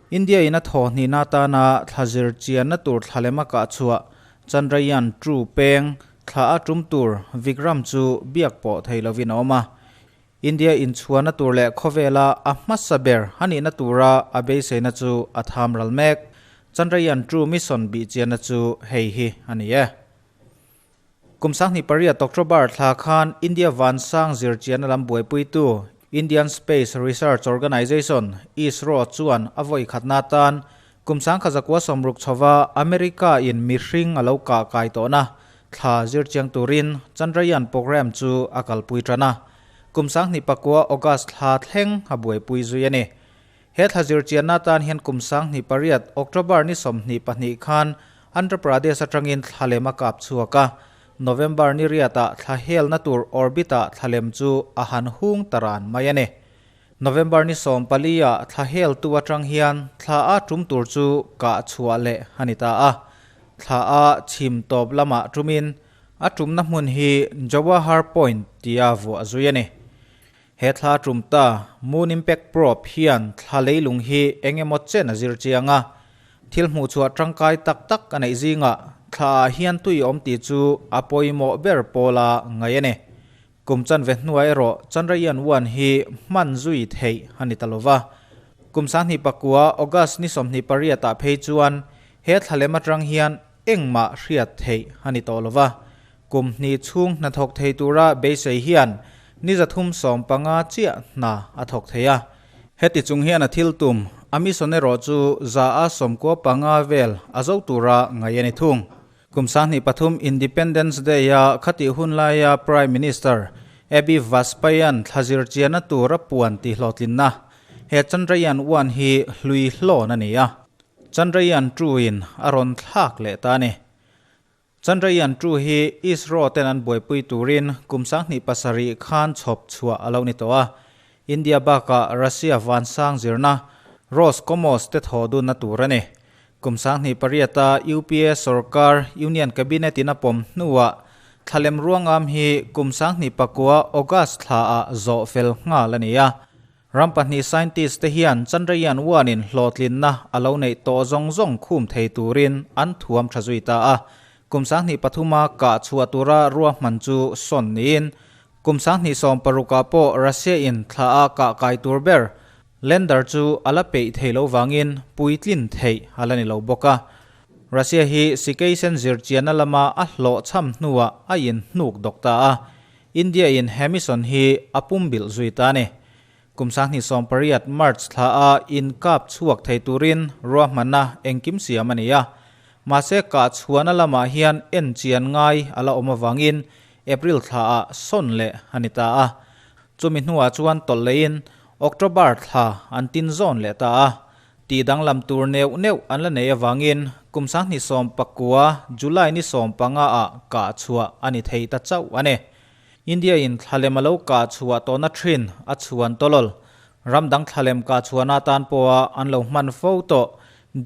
India in a thawh hnihna atana thla zir chianna tur thlalem a kah chhuah Chandrayaan two peng thla a tum tur Vikram chu biak pawh thei lovin a awm a. India inchhuahna tur leh khawvela a hmasa ber a nihna tura a beiseina chu a tham ral mek. Chandrayaan two mission bih chianna chu hei hi a ni e. Kum 28 October thla khan India vansang zirchianna lam buaipuitu Indian Space Research Organisation, ISRO, chuan a vawi khatna atan kum 1960 chhova America in mihring a lo kah kai tawhna thla zirchiang turin Chandrayaan programme chu a kalpui tan a. Kum 29 August thla thleng a buaipui zui a ni. He thla zirchianna atan hian kum 28 October ni 22 khan Andhra Pradesh atangin thlalem a kap chhuak a, November ni riatah thla helna tur orbit-ah thlalem chu a han hung ta ran mai a ni. November ni 14 ah thla heltu atang hian thla a tum tur chu kah chhuah leh a ni ta a. Thla a chhim tawp lamah tumin a tumna hmun hi Jawahar Point tia vuah zui a ni. He thla tum ta, Moon Impact Probe hian thla leilung hi eng emaw chen a zir chiang a. Thil hmuh chhuah tangkai tak tak a neih zingah thla ah hian tui awm tih chu a pawimawh ber pawla ngaih a ni. Kum chanve hnuah erawh Chandrayaan one hi hman zui theih a ni ta lova. Kum 2009 August ni 28 ah phei chuan he thla lem atang hian engmah hriat theih a ni tawh lova. Kum hnih chhung hnathawk thei tura beisei hian ni 315 chiah hna a thawk thei a. Heti chung hian a thil tum, a mission erawh chu 95% vel a zo tura ngaih a ni thung. Kum 23 Independence Day-a khatih hun laia Prime Minister A.B. Vajpayee-a'n thla zir chianna tur a puan tihhlawhtlinna he Chandrayaan one hi hlui hlawn a ni a. Chandrayaan two-in a rawn thlak leh ta a ni. Chandrayaan two hi ISRO ten an buaipui turin kum 27 khan chhawp chhuah a lo ni tawh a. India bakah Russia vansang zirna Roscosmos te thaw dunna tur a ni. Kum 28 a UPA sarkar Union Cabinet in a pawm hnuah thlalem ruangam hi kum 29 August thla ah zawh fel nghal a ni a. Ram pahnih scientist te hian Chandrayaan one in hlawhtlinna a lo neih tawh zawng zawng khum thei turin an thuam tha zui ta a. Kum 23 a kah chhuah tura ruahman chu sawn niin kum 2016 ah pawh Russia in thla a kah kai tur ber lander chu a la peih thei lo vangin puitlin theih a la ni lo bawk a. Russia hi sikeisen zirchianna lama a hlawh chham hnuah a in hnuk dawk ta a. India in he mission hi a pumbilh zui ta a ni. Kum 2018 March thla a in kap chhuak thei turin ruahmanna engkim siam a ni a. Mahse kah chhuahna lamah hian en chian ngai a la awm avangin April thla ah sawn leh a ni ta a. Chumi hnuah chuan tawlh lehin October thla an tin zawn leh ta a. Tih danglam tur neuh neuh an la nei avangin kum 2019 July ni 15 ah kah chhuah a ni thei ta chauh a ni. India in thlalem a lo kah chhuah tawhna thin a chhuan tawlawl. Ram dang thlalem kah chhuahna atan pawha an lo hman fo tawh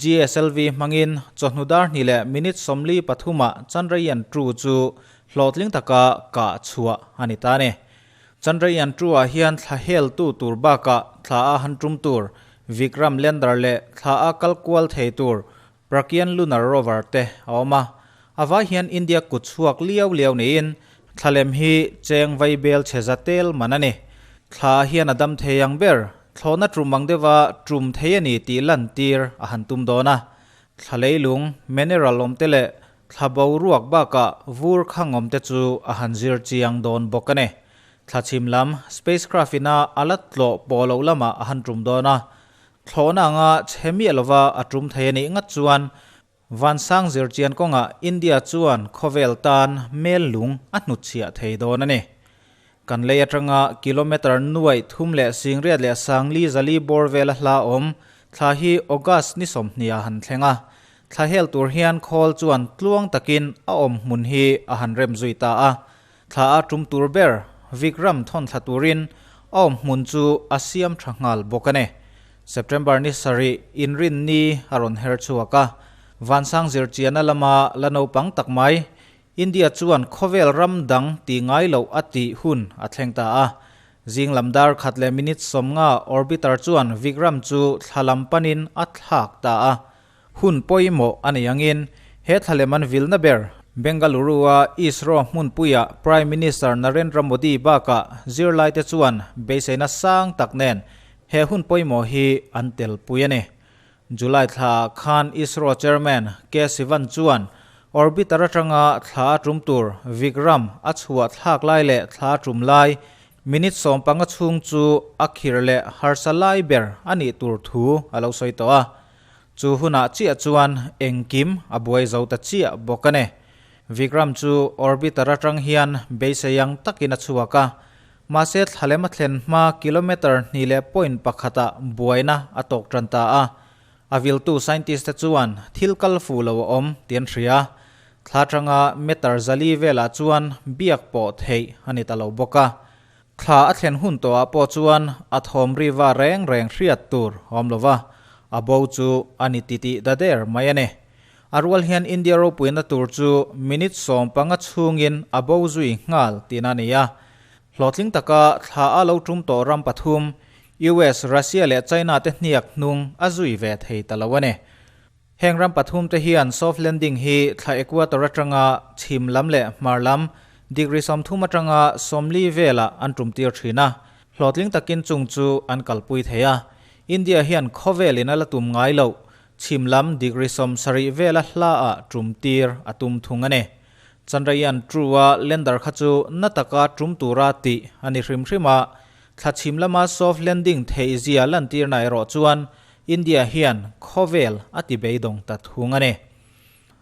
GSLV hmangin chawhnu dar hnih leh minute 43 ah Chandrayaan two chu hlawhtling taka kah chhuah a ni ta a ni. Chandrayaan two ah hian thla hel tu tur bakah thla a han tum tur Vikram lander leh thla a kal kual thei tur Pragyan lunar rover te a awm a. A vai hian India kut chhuak liau liau niin thlalem hi cheng vai bel chhe za tel man a ni. Thla ah hian a dam thei ang ber, thlawhna tum ang deuha tum thei a ni tih lan tir a han tum dawn a. Thla leilung, mineral awm te leh thla boruak bakah vur khang awm te chu a han zir chiang dawn bawk a ni. Thla chhim lam spacecraft ina a la tlawh pawh loh lamah a han tum dawn a. Thlawhna anga chhe miah lova a tum thei a nih ngat chuan vansang zir chian kawngah India chuan khawvel tan mel lung a hnutchhiah thei dawn a ni. Kan lei atanga kilometre nuaih thum leh singriat leh sangli zali bawr vela hla awm thla hi August ni 20 ah han thleng a. Thla hel tur hian khawl chuan tluang takin a awm hmun hi a han rem zui ta a. Thla a tum tur ber Vikram thawn thla turin a awm hmun chu a siam tha nghal bawk a ni. September ni sarih inrin ni a rawn her chhuak a. Vansang zirchianna lama la naupang tak mai India chuan khawvel ram dang ti ngai loh a tih hun a thleng ta a. Zing lam dar khat leh minute 50 orbiter chuan Vikram chu thla lam panin a thlak ta a. Hun pawimawh a nei angin he thlalem an vilna ber Bengaluru-a ISRO hmunpuia Prime Minister Narendra Modi bakah zirlaite chuan beiseina sang tak nen he hun pawimawh hi an telpui a ni. July thlaah khan ISRO Chairman K Sivan chuan orbiter atanga thla a tum tur Vikram a chhuah thlak lai leh thla a tum lai minute 15 chhung chu a khirh leh harsa lai ber a nih tur thu a lo sawi tawh a. Chu hunah chiah chuan engkim a buai zo ta chiah bawk a ni. Vikram chu orbiter atang hian beisei ang takin a chhuak a, mahse thlalem a thlen hma kilometre 2.1 ah buaina a tawk tan ta a. A viltu scientist te chuan thil kal fu lo a awm tih an hria. Thla atanga meter 400 velah chuan biak pawh theih a ni ta lo bawk a. Thla a thlen hun tawhah pawh chuan a thawm riva reng reng hriat tur a awm lo va, a bo chu a ni titih ta der mai a ni. A rual hian India ropuina tur chu minute 15 chhungin a bo zui nghal tihna a ni a. Hlawhtling taka thla a lo tum tawh ram pathum, US, Russia leh China te hniak hnung a zui ve thei ta lo a ni. Heng ram pathum te hian soft landing hi thla equator atanga chhim lam leh hmar lam degree 30 atanga 40 velah an tum tir thin a, hlawhtling takin chung chu an kalpui thei a. India hian khawvelin a la tum ngai loh, chhim lam degree 70 vela hla ah tum tir a tum thung a ni. Chandrayaan 2 a lander kha chu na taka tum tura tih a ni hrim hrim a, thla chhim lama soft landing theih zia lantirna erawh chuan India hian khawvel a ti beidawng ta thung a ni.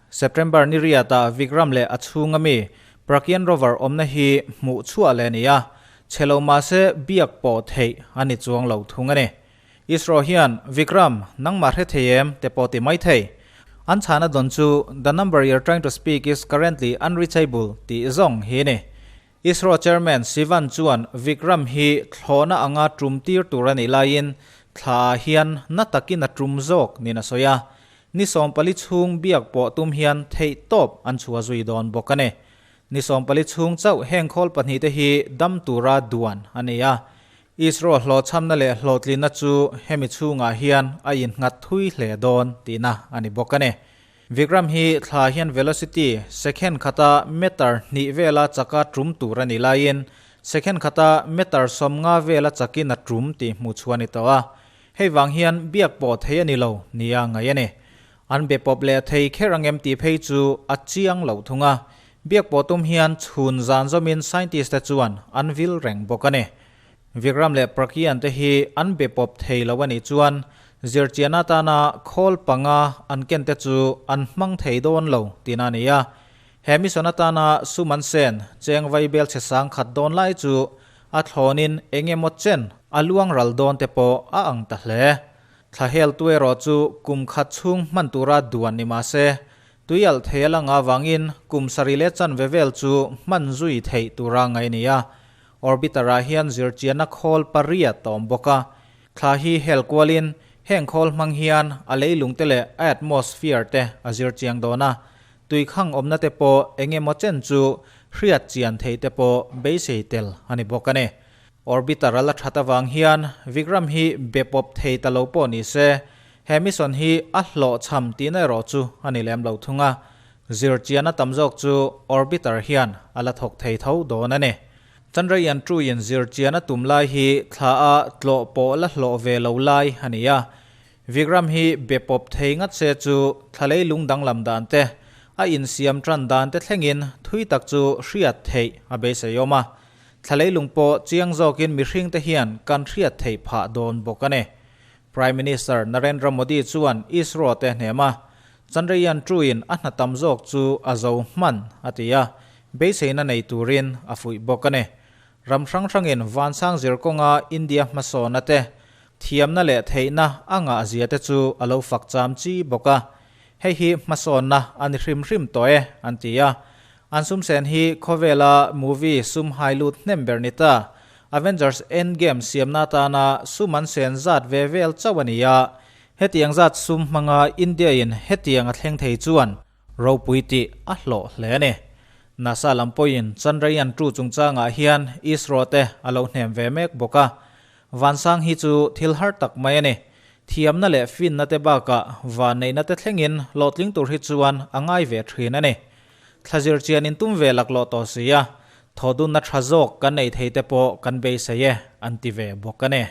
September ni riatah Vikram leh a chhunga mi Pragyan rover awmna hi hmuh chhuah leh a ni a, chhe lo mahse biak pawh theih a ni chuang lo thung a ni. ISRO hian Vikram, nangmah hre thei em? te pawh ti mai thei. An chhana dawn chu The number you're trying to speak is currently unreachable tih zawng hi a ni. ISRO Chairman Sivan chuan Vikram hi thlawhna anga tum tir tur a nih laiin thla ah hian na takin a tum zawk niin a sawi a. Ni 14 chhung biak pawh tum hian theih tawp an chhuah zui dawn bawk a ni. Ni 14 chhung chauh heng khawl pahnih te hi dam tura duan a ni a. ISRO hlawhchhamna leh hlawhtlinna chu hemi chhungah hian a innghat thui hle dawn tihna a ni bawk a ni. Vikram hi thla hian velocity second khata meter 2 vela chaka tum tur a ni laiin second khata meter 50 vela chakin a tum tih hmu chhuah a ni tawh a. Hei vang hian biak pawh thei a ni lo nia ngai a ni. An be pawp leh thei kher ang em tih phei chu a chiang lo thung a. Biak pawh tum hian chhun zan zawmin scientist te chuan an vil reng bawk a ni. Vikram leh Pragyan te hi an be pawp thei lo a nih chuan zirchian atana khawl panga an ken te chu an hmang thei dawn lo tihna a ni a. He mission atana sum an sen cheng vai bel chhe sang khat dawn lai chu a thlawnin eng emaw chen a luang ral dawn te pawh a ang ta hle. Thla hel tu erawh chu kum khat chhung hman tura duan ni mah se, tui alh thei a la nga vangin kum sarih leh chanve vel chu hman zui theih tura ngai a ni a. Orbiter ah hian zirchianna khawl pariat a awm bawk a, thla hi hel kualin heng khawl hmang hian a leilung te leh a atmosphere te a zir chiang dawn a, tuikhang awmna te pawh eng emaw chen chu hriat chian theih te pawh beisei tel a ni bawk a ni. Orbiter a la that avang hian Vikram hi be pawp thei ta lo pawh ni se, he mission hi a hlawhchham tihna erawh chu a ni lem lo thung a, zirchianna tam zawk chu orbiter hian a la thawk thei tho dawn a ni. Chandrayaan 2 in zirchianna tum lai hi thla a tlawh pawh la hlawh ve lo lai a ni a. Vikram hi be pawp thei ngat se chu thla leilung danglam dan te, a insiam tan dan te thlengin thui tak chu hriat theih a beisei awm a. Thla leilung pawh chiang zawkin mihring te hian kan hriat theih phah dawn bawk a ni. Prime Minister Narendra Modi chuan ISRO te hnem a, Chandrayaan 2 in a hna tam zawk chu a zo hman a ti a, beiseina nei turin a fuih bawk a ni. Ram hrang hrangin vansang zir kawnga India hmasawna te, thiamna leh theihna a ngah zia te chu a lo fak cham chi bawk a. Hei hi hmasawnna a ni hrim hrim tawh e, an ti a. An sumsen hi khawvela movie sum hai lut hnem ber ni ta. Avengers Endgame siamna atana sum an sen zat ve vel chauh a ni a. Hetiang zat sum hmanga India in hetiang a thleng thei chuan ropui tih a hlawh hle a ni. NASA lam pawhin Chandrayaan 2 chungchangah hian ISRO te a lo hnem ve mek bawk a. Vansang hi chu thil har tak mai a ni. Thiamna leh finna te bakah vanneihna te thlengin hlawhtling tur hi chuan a ngai ve thin a ni. Thlazir chian in tum ve laklawh tawh si a, thawhdunna tha zawk kan nei thei te pawh kan beisei e, an ti ve bawk a ni.